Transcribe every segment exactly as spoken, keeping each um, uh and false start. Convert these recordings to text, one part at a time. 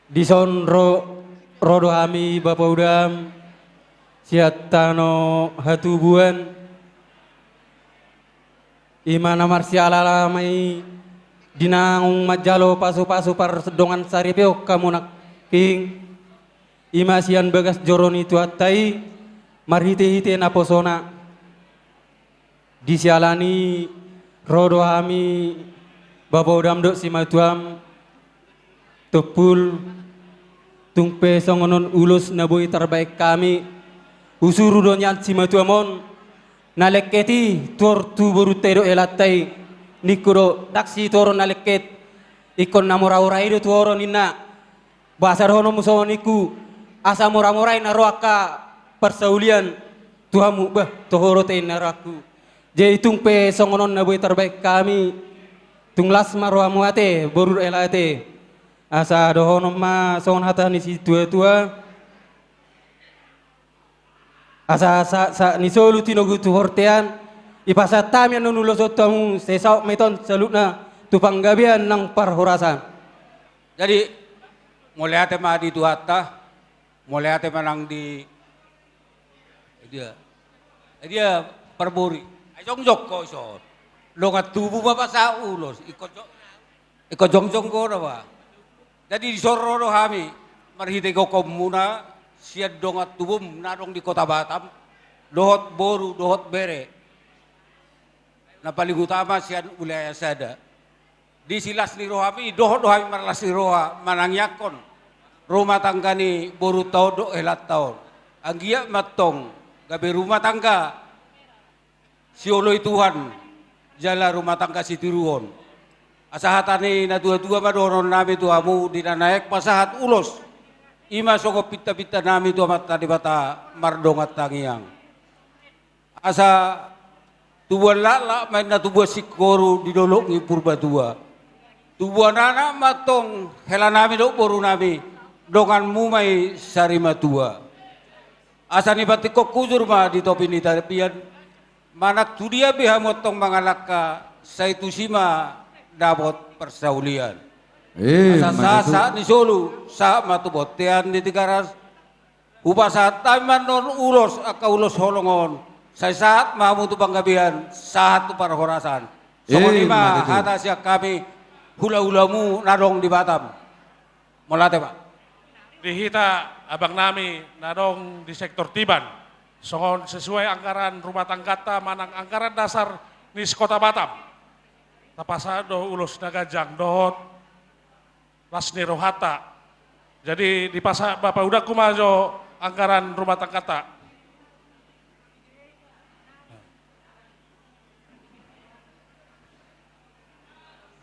Dison ro, ro do hami bapaudam sian tano hatubuan. Ima na marsiala-ala ma i di naung manjalo pasu-pasu pardongan saripeon hamu nangkin. Ima sian bagas joro ni Tuhanta i marhite-hite naposona. Di siala ni i ro do hami bapaudam dohot simatuam Tompul, tung pe songon on ulos na boi tarbaen hami, husuru do nian simatuam on na lengket i tuor tu borunta i dohot helanta i. Ningku do, ndang situoron na lengket, ingkon na mora-mora i do tuoron ninna. Boasa dohononmu songon i ningku, asa mora-mora i na ro angka parsaulian tu hamu, bah, toho do ate ninna rohangku. Jadi tung pe songon on na boi tarbaen hami, tung las ma rohamu ate boru dohot hela ate. Asa dohonon ma songon hata ni situa-tua. Asa sahat-sahat ni solu tinogu tu bontean, dipasahat hami annon ulos on tu hamu, sai saut ma i tutu saluhutna tu panggabean nang parhorasan. Jadi, mauliate ma di Tuhanta, mauliate ma nang di dia, dia parburi. Ai jongjong ho dison. Dongan tubu ma pasahat ulos. Ingkon jo-, ingkon jongjong ho do ba. Jadi dison ro do hami marhite gokhonmuna sian dongan tubum na adong di Kota Batam, dohot boru dohot bere, na paling utama sian wilayah sada. Di silas ni rohami dohot do hami marlas ni roha manangiangkon rumah tangga ni borunta on dohot helanta on. Anggiat ma antong gabe rumah tangga sioloi Tuhan jala rumah tangga sitiruon. Asa hata ni natua-tua ma dohononnami tu hamu di na naeng pasahat ulos. Ima songon pinta-pintanami tu Amanta Debata mardongan tangiang. Asa tubuan laklak ma inna tubuan singkoru di dolok ni Purbatua. Tubuan anak ma antong helanami dohot borunami, donganmu ma i sarimatua. Asa nipantikkon hujur ma di topi ni tapian, manang tudia pe hamu antong mangalangka, sai tusi ma dapot parsaulian. Eh, asa ma sahat-sahat ni solu, sahat ma tu bontean di Tigaras. Hupasahat hami ma annon ulos, angka ulos holong on, sai sahat ma hamu tu panggabean, sahat tu parhorasan. Songon i ma hata sian hami hula-hulamu na adong di Batam. Mauliate ma. Di hita abangnami na adong di sektor Tiban, songon sesuai anggaran rumah tangganta manang anggaran dasar ni sekota Batam, tapasahat do ulos na ganjang dohot las ni rohanta. Jadi dipasahat bapaudangku ma jo anggaran rumah tangganta.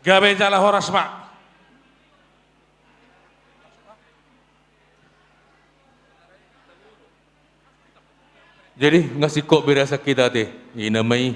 Gabe jala horas ma. Jadi, nga singkop berasan hita ate, ina ma i.